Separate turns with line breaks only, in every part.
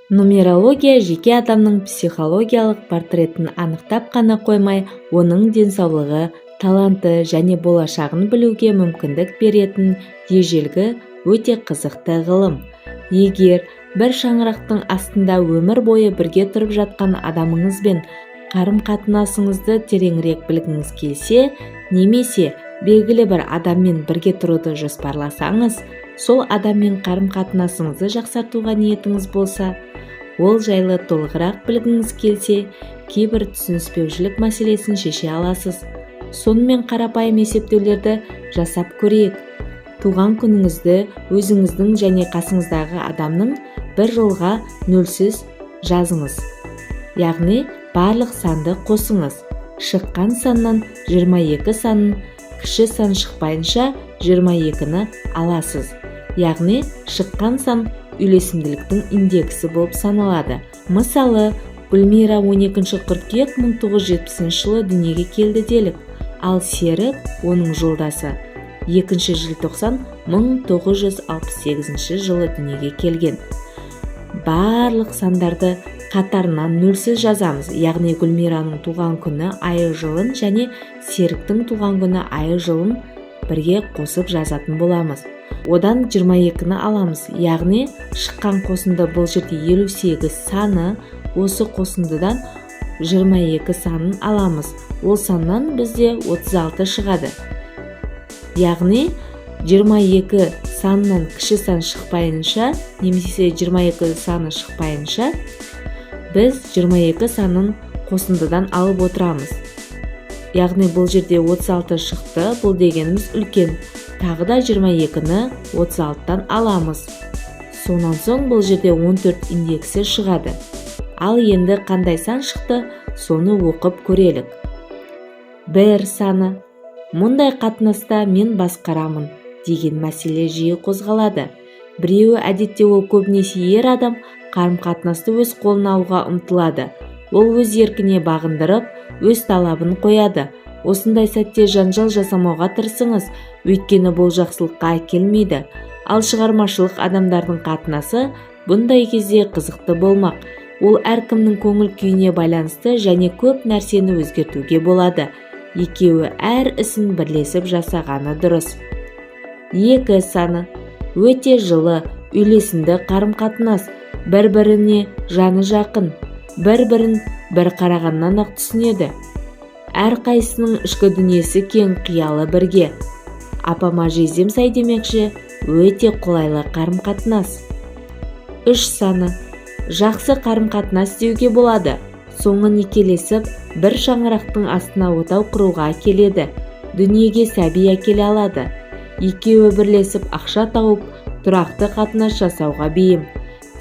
Нумерология жеке адамның психологиялық портретін анықтап қана қоймай, оның денсаулығы, таланты және болашағын білуге мүмкіндік беретін ежелгі, өте қызықты ғылым. Егер бір шаңырақтың астында өмір бойы бірге тұрып жатқан адамыңызбен қарым-қатынасыңызды тереңірек білгіңіз келсе немесе белгілі бір адаммен бірге тұруды жоспарласаңыз, сол адаммен қарым-қатынасыңызды жақсартуға ниетіңіз болса, ол жайлы толығырақ білгіңіз келсе, кейбір түсініспеушілік мәселесін шеше аласыз. Сонымен, қарапайым есептеулерді жасап көрейік. Туған күніңізді өзіңіздің және қасыңыздағы адамның бір жолға нөлсіз жазыңыз, яғни барлық санды қосыңыз. Шыққан саннан 22 санын кіші сан шықпайынша 22-ні аласыз, яғни шыққан сан үйлесімділіктің индексі болып саналады. Мысалы, Гүлмира 12 қыркүйек 1970 жылы дүниеге келді делік, ал Серік, оның жолдасы, 2 желтоқсан 1968 жылы дүниеге келген. Барлық сандарды қатарынан нөлсіз жазамыз, яғни Гүлмираның туған күні, айы, жылын және Серіктің туған күні, айы, жылын бірге қосып жазатын боламыз. Одан 22-ні аламыз, яғни шыққан қосынды бұл жерде 58 саны. Осы қосындыдан 22 санын аламыз, ол саннан бізде 36 шығады. Яғни 22 санынан кіші сан шықпайынша немесе 22 саны шықпайынша біз 22 санын қосындыдан алып отырамыз. Яғни бұл жерде 36 шықты, бұл дегеніміз үлкен. Тағы да 22-ні 36-тан аламыз. Сонан соң бұл жерде 14 индексі шығады. Ал енді қандай сан шықты, соны оқып көрелік. 1 саны. Мұндай қатынаста «мен басқарамын» деген мәселе жиі қозғалады. Біреуі, әдетте ол көбінесе ер адам, қарым-қатынасты өз қолына алуға ұмтылады. Ол өз еркіне бағындырып, өз талабын қояды. Осындай сәтте жанжал жасамауға тырысыңыз, өйткені бұл жақсылыққа әкелмейді. Ал шығармашылық адамдардың қатынасы бұндай кезде қызықты болмақ. Ол әркімнің көңіл күйіне байланысты және көп нәрсені өзгертуге болады. Екеуі әр ісін бірлесіп жасағаны дұрыс. 2 саны. Өте жылы, үйлесімді қарым-қатынас. Бір-біріне жаны жақын, бір-бірін бір қарағаннан ақ түсінеді. Әрқайсысының ішкі дүниесі кең, қиялы бірге. Апама жездем сай демекші, өте қолайлы қарым-қатынас. 3 саны. Жақсы қарым-қатынас деуге болады. Соңы некелесіп, бір шаңырақтың астына отау құруға әкеледі, дүниеге сәби әкеле алады. Екеуі бірлесіп ақша тауып, тұрақты қатынас жасауға бейім.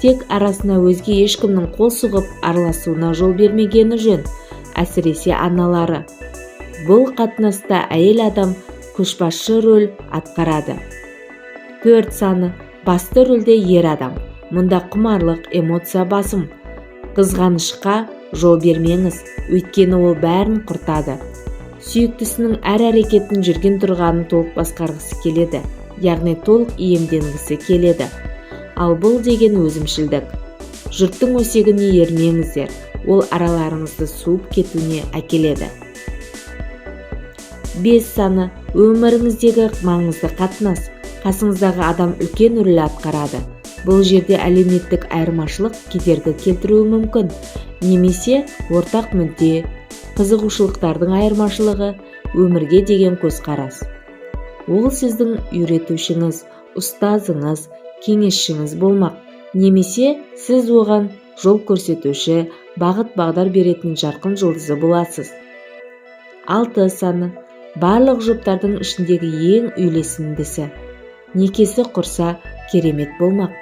Тек арасына өзге ешкімнің қол сұғып араласуына жол бермегені жөн, әсіресе аналары. Бұл қатынаста әйел адам көшбасшы рөл атқарады. 4 саны. Басты рөлде ер адам. Мұнда құмарлық эмоция басым. Қызғанышқа жол бермеңіз, өйткені ол бәрін құртады. Сүйіктісінің әр әрекетін, жүрген тұрғанын толық басқарғысы келеді, яғни толық иемденгісі келеді. Ал бұл деген өзімшілдік. Жұрттың өсегіне ермеңіздер, ол араларыңызды суып кетуіне әкеледі. 5 саны. Өміріңіздегі маңызды қатынас. Қасыңыздағы адам үлкен рөл атқарады. Бұл жерде әлеуметтік айырмашылық кедергі келтіруі мүмкін немесе ортақ мүдде, қызығушылықтардың айырмашылығы, өмірге деген көзқарас. Ол сіздің үйретушіңіз, ұстазыңыз, кеңесшіңіз болмақ немесе сіз оған жол көрсетуші, бағыт бағдар беретін жарқын жұлдызы боласыз. 6 саны. Барлық жұптардың ішіндегі ең үйлесімдісі. Некесі құрса, керемет болмақ.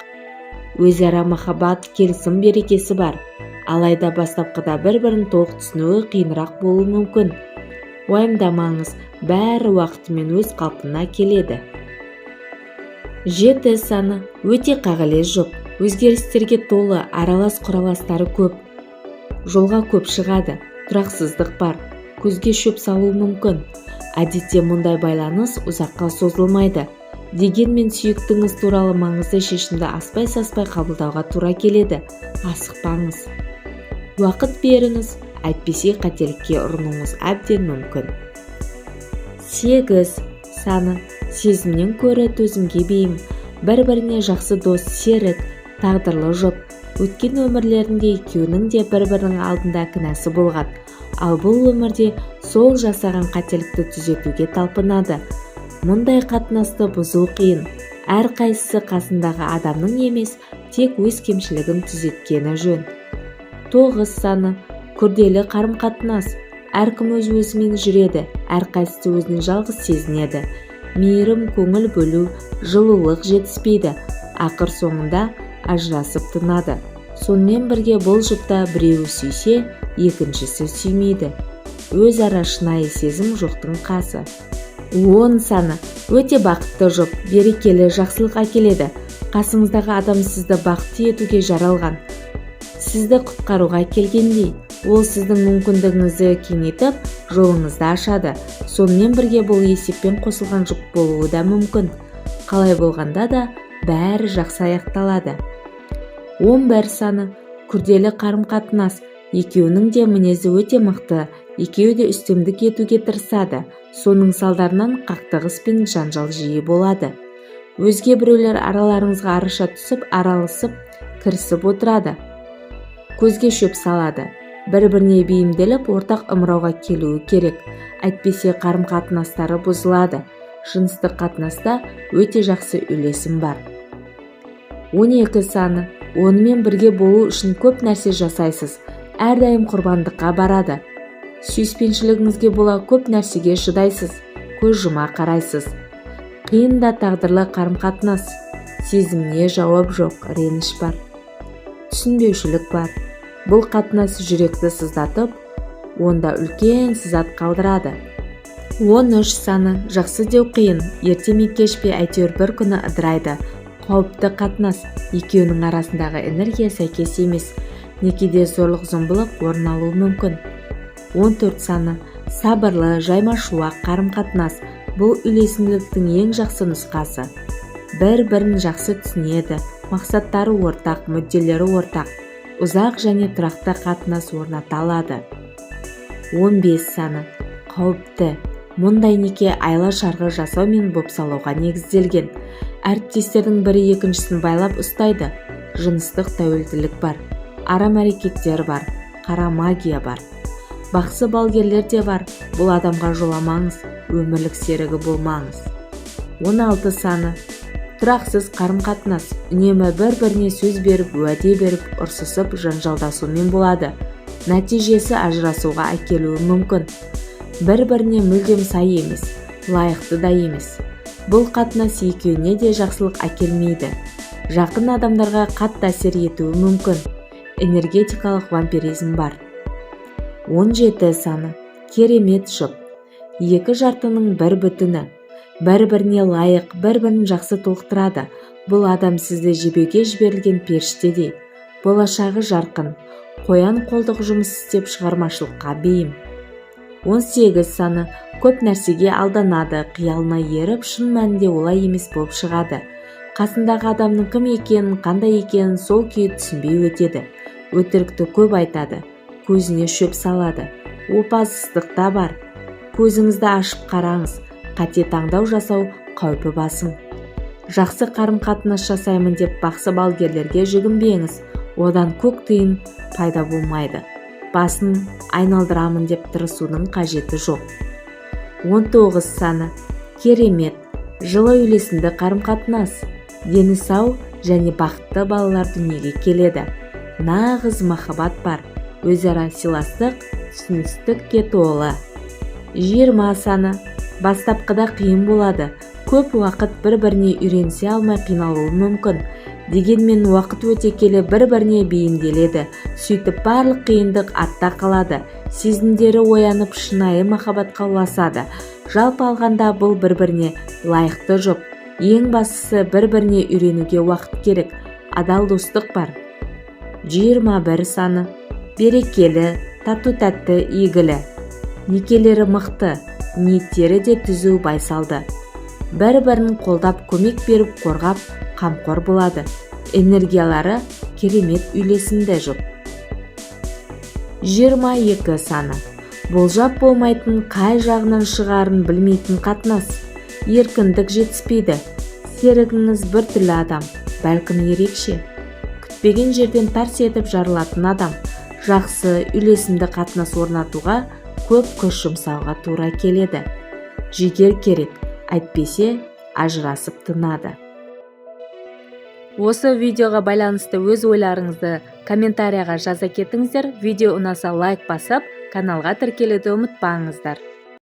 Өзара махаббат, келісім берекесі бар. Алайда бастапқыда бір-бірін толық түсінуі қиынырақ болуы мүмкін. Уайымдамаңыз, бәрі уақытымен өз қалпына келеді. 7 саны. Өте қағылез жұп. Өзгерістерге толы, аралас құраластары көп, жолға көп шығады. Тұрақсыздық бар, көзге шөп салуы мүмкін. Әдетте мұндай байланыс ұзаққа созылмайды. Дегенмен сүйіктіңіз туралы маңызды шешімді аспай-саспай қабылдауға тура келеді. Асықпаңыз. Уақыт беріңіз, әйтпесе қателікке ұрынуыңыз әбден мүмкін. 8 саны сезімнен көрі төзімге бейім. Бір-біріне жақсы дос, серік, тағдырлы жұп. Өткен өмірлерінде екеуінің де бір-бірінің алдында кінәсі болған. Ал бұл өмірде сол жасаған қателікті түзетуге талпынады. Мұндай қатынасты бұзу қиын. Әрқайсысы қасындағы адамның емес, тек өз кемшілігін түзеткені жөн. 9 саны күрделі қарым-қатынас. Әркім өз-өзімен жүреді, әрқайсысы өзін жалғыз сезінеді. Мейірім, көңіл бөлу, жылулық жетіспейді. Ақыр соңында ажырасып тынады. Сонымен бірге бұл жұпта біреуі сүйсе, екіншісі сүймейді. Өзара шынайы сезім жоқтың қасы. 10 саны өте бақытты жұп, берекелі жақсылық әкеледі. Қасыңыздағы адам сізді бақытты етуге жаралған. Сізді құтқаруға келгендей, ол сіздің мүмкіндігіңізді кеңейтіп, жолыңызды ашады. Сонымен бірге бұл есеппен қосылған жұп болуы да мүмкін. Қалай болғанда да бәрі жақсы аяқталады. 11 саны күрделі қарым-қатынас. Екеуінің де мінезі өте мықты, екеуі де үстемдік етуге тырысады. Соның салдарынан қақтығыс пен жанжал жиі болады. Өзге біреулер араларыңызға араша түсіп, араласып, кірісіп отырады. Көзге шөп салады. Бір-біріне бейімделіп, ортақ ымырауға келуі керек. Әйтпесе қарым-қатынастары бұзылады. Жыныстық қатынаста өте жақсы үйлесім бар. 12 саны онымен бірге болу үшін көп нәрсе жасайсыз. Әрдайым құрбандыққа барады. Сүйіспеншілігіңізге бола көп нәрсеге шыдайсыз, көз жұма қарайсыз. Қиын да тағдырлы қарым-қатынас. Сезіміне жауап жоқ, реніш бар. Түсінбеушілік бар. Бұл қатынас жүректі сыздатып, онда үлкен сызат қалдырады. 13 саны жақсы деу қиын, ерте ме кеш пе әйтеуір бір күні ыдырайды. Қауіпті қатынас, екеуінің арасындағы энергия сәйкес емес. Некеде зорлық-зомбылық орын алуы мүмкін. 14 саны сабырлы, жайма-шуақ қарым-қатынас. Бұл үйлесімділіктің ең жақсы нұсқасы. Бір-бірін жақсы түсінеді, мақсаттары ортақ, мүдделері ортақ. Ұзақ және тұрақты қатынас орната алады. 15 саны қауіпті. Мұндай неке айла-шарғы жасау мен бопсалауға негізделген. Әріптестердің бірі екіншісін байлап ұстайды. Жыныстық тәуелділік бар, арам әрекеттер бар, қара магия бар. Бақсы балгерлер де бар. Бұл адамға жоламаңыз, өмірлік серігі болмаңыз. 16 саны тұрақсыз қарым-қатынас. Үнемі бір-біріне сөз беріп, уәде беріп, ұрсысып, жанжалдасумен болады. Нәтижесі ажырасуға әкелуі мүмкін. Бір-біріне мүлдем сай емес, лайықты да емес. Бұл қатынас екеуіне де жақсылық әкелмейді. Жақын адамдарға қатты әсер етуі мүмкін. Энергетикалық вампиризм бар. 17 саны керемет жұп. Екі жартының бір бүтіні. Бір-біріне лайық, бір-бірін жақсы толықтырады. Бұл адам сізді жебеуге жіберілген періштедей. Болашағы жарқын. Қоян қолдық жұмыс істеп шығармашылыққа бейім. 18 саны көп нәрсеге алданады, қиялына еріп, шын мәнінде олай емес болып шығады. Қасындағы адамның кім екенін, қандай екенін сол күйі түсінбей өтеді. Өтірікті көп айтады, көзіне шөп салады. Опасыздық та бар. Көзіңізді ашып қараңыз, қате таңдау жасау қаупі басым. Жақсы қарым-қатынас жасаймын деп бақсы балгерлерге жүгінбеңіз, одан көк тиын пайда болмайды. Басын айналдырамын деп тырысудың қажеті жоқ. 19 саны керемет, жылы үйлесімді қарым-қатынас. Дені сау және бақытты балалар дүниеге келеді. Нағыз махаббат бар, өзара сыйластық, түсіністікке толы. 20 саны бастапқыда қиын болады. Көп уақыт бір-біріне үйренісе алмай қиналуы мүмкін. Дегенмен уақыт өте келе бір-біріне бейімделеді. Сөйтіп барлық қиындық артта қалады. Сезімдері оянып, шынайы махаббатқа ұласады. Жалпы алғанда бұл бір-біріне лайықты жұп. Ең бастысы бір-біріне үйренуге уақыт керек. Адал достық бар. 21 саны берекелі, тату-тәтті, игілі. Некелері мықты, ниеттері де түзу, байсалды. Бір-бірін қолдап, көмек беріп, қорғап, қамқор болады. Энергиялары керемет үйлесімді жұп. 22 саны. Болжап болмайтын, қай жағынан шығарын білмейтін қатынас. Еркіндік жетіспейді. Серігіңіз бір түрлі адам, бәлкім ерекше. Күтпеген жерден тарс етіп жарылатын адам. Жақсы, үйлесімді қатынас орнатуға көп күш жұмсауға тура келеді. Жігер керек, әйтпесе ажырасып тынады. Осы видеоға байланысты өз ойларыңызды комментарияға жаза кетіңіздер. Видео ұнаса лайк басып, каналға тіркелуді ұмытпаңыздар.